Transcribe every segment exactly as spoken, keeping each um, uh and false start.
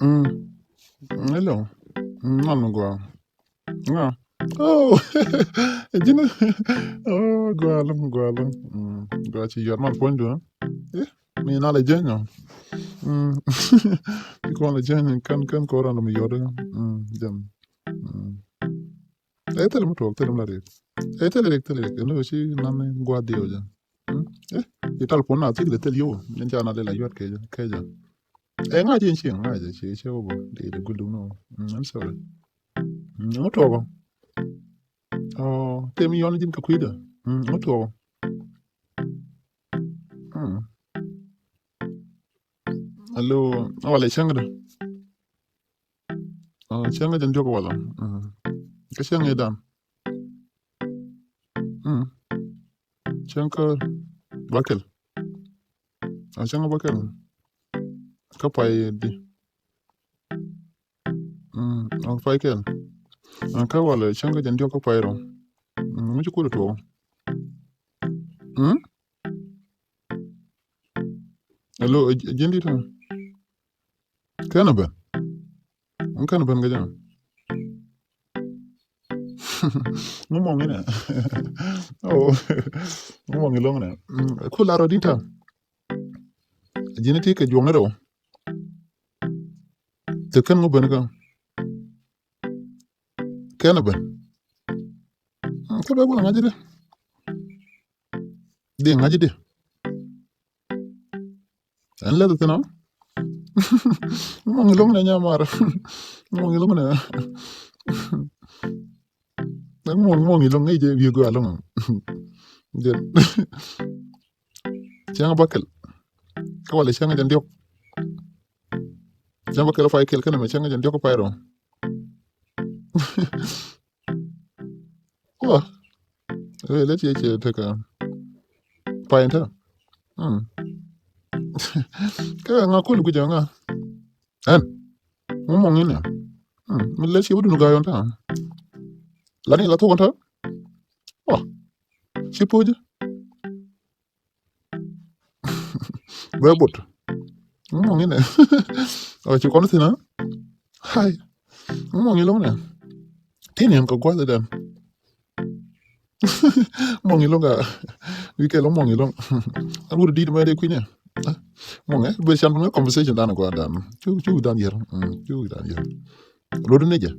Mm. Hello. Mm, man mi gua. Nga. Oh. Jina. Oh, gua lung, gua lung. Mm. Gua ci yɔr man puɔ̱ny du. Eh. Mi na la jenya. Mm. Di kɔn la jenya kan, kan kɔran mi yɔr. Mm. Jam. Mm. Eh, thil mi tuɔɔk, thil mi la riek. Eh, thil riek, thil riek. Ɛn ci nan gua diw jɛ. Mm. Eh, ital puɔn na thil, thil yo. Nin ca na le la yuat kɛ jɛ, kɛ jɛ. Eh, ŋa̱c in ci, ŋa̱c ci, ci wo bo. Di, di gulu no. Mm, I'm sorry. Mm, mi tuɔɔk. Oh, tem yɔn jin ka kuida. Mm, mi tuɔɔk. Mm. Hello, wala cäŋ da. Ah, cäŋ jɛ ndiɔk wala. Mm. Kä cäŋ idan. Mm. Cäŋ kä bakɛl. Ah, cäŋ bakɛl. Kä pay di. Mm, ah, pay kɛl. Ah, kä wala cäŋ jɛ ndiɔk kä pay rɔ. Mm, mi ci kudu tuɔ. Mm? Hello, eh, jindi ta. Kɛn a ben. N kɛn a ben kɛ jɛ. Ŋu mɔŋ inɛ. Oh. Ŋu mɔŋ ilɔŋ inɛ. Mm, ku lar rɔ di ta. Jini ti kɛ juɔŋ ni rɛw. Te kɛn ŋu ben kä. Kɛn a ben. Mm, kä bɛ gula ŋa̱c di. Di ŋa̱c di. Ɛn lɛth thin ɔ. Mɔŋ ilɔŋ nɛ nyamar. Mɔŋ ilɔŋ nɛ. Mɔŋ, mɔŋ ilɔŋ ŋäc jɛ wi̱i̱ gɔaa lɔŋ. Jɛn. Cäŋ bakɛl. Kä wala cäŋ jɛ ndiɔk. Cäŋ bakɛl pay kɛl kɛn mɛ cäŋ jɛ ndiɔk pay rɔ. Wa. Eh, lɛ tiɛ cɛ tekɛ. Pay in tɛ. Mm. Kɛ ŋa kul guic ŋa. Ɛn. Ŋu mɔŋ inɛ. Mm. Mi lɛ tiɛ wä dun gayɔn ta. Lani la thok in tɛ. Wa. Ci puc. Bɛ bot. Ŋu mɔŋ inɛ. Ɔ ci kɔn thin a. Hai. Ŋu mɔŋ ilɔŋ nɛ. Tin yɛn kɛ guath dan. Mɔŋ ilɔŋ a. Wi̱i̱ kɛl mɔŋ ilɔŋ. An wut dit mɛ dee kui̱nyɛ. Mɔŋ ɛ bɛ can bɛ conversation dan guath dan. Cu, cu dan yɛr. Mm, cu dan yɛr. Lodi ni jɛ.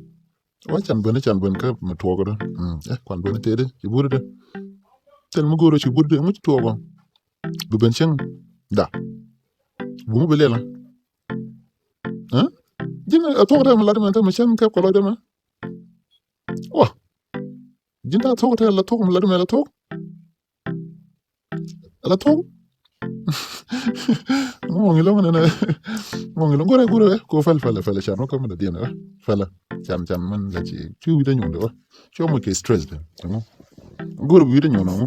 Wa can ben, can ben kä mi tuɔɔk dä. Mm, eh, kuan ben tëëdä ci burä dä. Thil mi go̱o̱rä ci burä dä, ŋu ci tuɔɔk ɔ. Bi ben cieŋ da. Bumä bi lɛl ɔ. Eh? Ji̱n a thuɔk tɛ mi lat mɛ, tɛ mi cieŋ kɛp kɛ lɔcdä mɛ. Wa. Ji̱n ta thuɔk tɛ la thuɔk mi lat mɛ la thuɔk. Ala thok. Mɔŋ ilɔŋ nɛnɛ. Mɔŋ ilɔŋ gurɛ gurɛ. Ko fɛl fɛl fɛl can wä kä mɛ dadiɛn wä. Fɛl can can mɛn la ci. Ci wi̱dɛ nyuŋdɛ wä. Ci wä mɔ kɛ stress dɛ. Ɛŋɔ. Gurɛ wi̱dɛ nyuŋdɛ ŋɔ.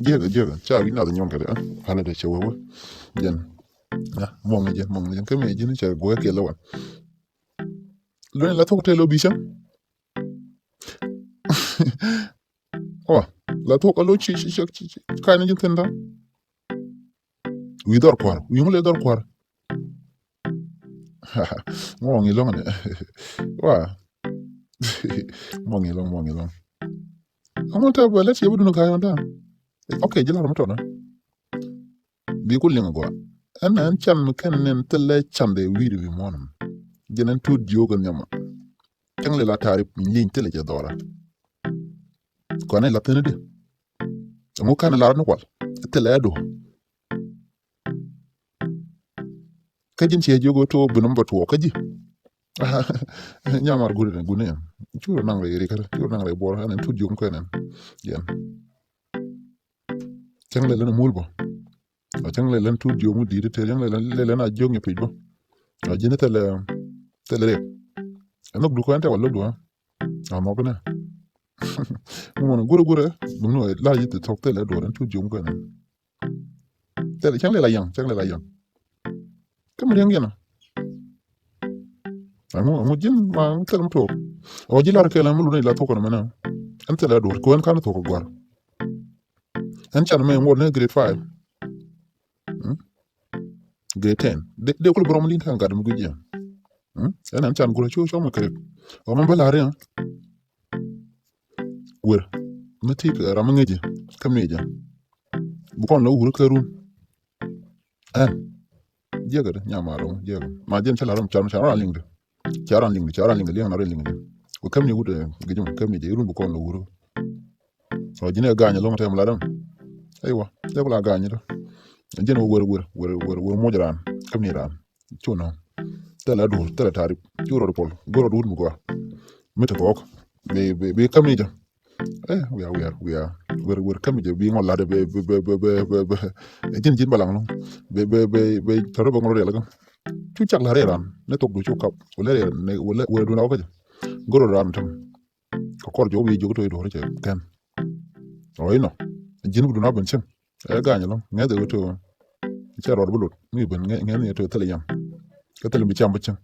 Jiɛk jiɛk. Ca wi̱dɛ nath nyuŋ kɛ dɛ. Fɛl dɛ cɛ wä wä. Jɛn. Mɔŋ jɛn mɔŋ jɛn kä mɛ ji̱n cɛ guɛ kɛ lɛ wan. Luɛn la thok tɛ lo bi cɛŋ. Ɔ, la thok a lo ci ci ci ci ci. Ka̱n ji̱ thi̱n da̱ŋ. Wi̱i̱ dhɔr kua̱r, wi̱i̱ ŋu le dhɔr kua̱r. Ŋuɔ̱ŋ ilo̱ŋ ni. Wa. Muɔ̱ŋ ilo̱ŋ, muɔ̱ŋ ilo̱ŋ. Ŋuɔ̱ŋ te bɛ lɛ ci bä dun ka̱n da̱ŋ. Ok, ji̱ lar mi tɔnä. Bi ku liŋ a gɔaa. Ɛn ɛn can mi kɛn nɛn thilɛ can dee wi̱i̱ ri bi muɔ̱n. Jɛn ɛn tuut jiök in nhiamɔ. Cäŋ lɛ la ta̱a̱ ri li̱ny thilɛ jɛ dhɔra. Kɔn ɛ la thi̱n di. Ɛŋu ka̱n ɛ la rɔ ni kual. Thilɛ ɛ duɔ̱ɔ̱r. Kä ji̱n ciɛ jiök ɛ tuɔɔk bi nɔm bɛ tuɔɔk kä ji̱. Nyamar guni nɛ guni ɛn. Cu rɔ naŋ rɛy ri kärä. Cu rɔ naŋ rɛy buɔr. Ɛn ɛn tuut jiök mi kɔn ɛn. Jɛn. Cäŋ lɛ lɛn a mul bä. A cäŋ lɛ lɛn tuut jiök mi di̱i̱t tëë, cäŋ lɛ lɛn, lɛ lɛn a jiök nyɛ pic bä. A ji̱n thilɛ, thilɛ riɛk. Ɛn nhɔk dukɔ ɛn tɛ wal lo̱k duɔ. A nhɔk nɛ. Ŋuɔn gurɛ gurɛ, duŋni wä la ji̱ ti thɔk thilɛ duɔr ɛn tuut jiök mi kɔn ɛn. Thilɛ cäŋ lɛ la yaŋ, cäŋ lɛ la yaŋ. Kä mi riɛŋ yɛn a. Ɛŋu, ɛŋu ji̱n ma thilɛ mi tuɔɔk. Ɔ ji̱ lar kɛl ɛn mi luni la thok kɔn mɛnɛ. Ɛn thilɛ duɔr, kɛ ɛn ka̱n thok kɛ gua̱r. Ɛn can mɛ ŋuɔt ni grade five. Mm? Grade ten. Dee, dee kul bi rɔm li̱n ka̱n gat mi gui̱c jɛ. Ɛn ɛn can gurɛ cu cɔm kɛ rik. Ɔ mɛ bä la̱r yɛ. Wer mi ti ram mi ŋi̱ci kä mi jɛ. Bi kɔn lɛ wur kä run. Ɛn jiɛkɛ dɛ nyama rɔ jiɛkɛ ma jɛn cä la̱r ram can can ran liŋ dɛ. Ca ran liŋ dɛ ca ran liŋ dɛ liŋ na ran liŋ dɛ. Wä käm ni wut ɛ gijim käm ni jɛ run bi kɔn lɛ wur. Ɔ ji̱n ɛ ga̱a̱ny ɛlɔ̱ŋ tɛm la däm. Aywa tɛk la ga̱a̱ny dä. Ji̱n wä wer wer wer wer wer muc ran käm ni ran. Cu nɔ thilɛ duur thilɛ ta̱a̱ rip cu rɔ ripɔl go̱r rɔ duur mi gɔaa. Mi te kɔɔk bi bi bi käm ni jɛ. Eh, wiaa wiaa wiaa wer wer käm ni jɛ bi ŋɔl lat bɛ bɛ bɛ bɛ bɛ bɛ bɛ. Ji̱n ji̱n balaŋ lɔ bɛ bɛ bɛ bɛ tɔrɔ bɛ ŋɔl riɛl kä. Cu cak la rɛy ran ni thok du cu kap wala rɛy ne wala wala dun a wä kä jɛ. Go̱r rɔ ran tem. Kɛ kɔr jɔw bi jiök to̱ i̱ duɔ̱ɔ̱r cɛ kɛn. Ɔ inɔ ji̱n bi dun a ben cieŋ. Ɛ ga̱a̱ny ɛlɔ̱ŋ ŋɛth ɛ wä to̱. Cɛ rɔɔd bi lot mi ben ŋɛth ni to̱ thilɛ yam. Kä thilɛ mi cam bi cieŋ.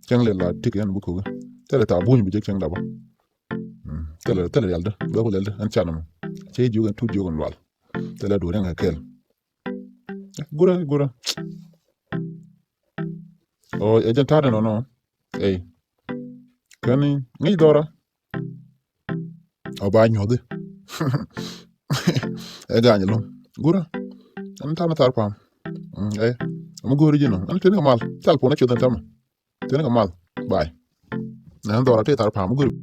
Cieŋ lɛ la tik ɛn bi ko̱ki. Thilɛ thaak buny bi jek cieŋ dapä. Thilɛ thilɛ rialdä bɛ ku lɛldä ɛn can ɛmɔ. Cɛ jiök ɛn tut jiök ɛn lual. Thilɛ duɔ̱ɔ̱r ɛn kɛ kɛɛl. Gurɛ gurɛ. Ɔ ɛ jɛn ta̱a̱dɛ nɔnɔ. Ey. Kɛn ŋi̱c dhɔra. Ɔ ba nyuɔthi. Ɛ ga̱a̱ny ɛlɔ̱ŋ gurä. Ɛn ta̱a̱n thar pa̱a̱m. Ɛ mi go̱o̱ri ji̱ nɔ ɛn teni kɛ mal thal puɔ̱n ɛ cueth ɛn tämɛ. Teni kɛ mal. Bay. Ɛn dhɔra tëë thar pa̱a̱m mi go̱o̱ri.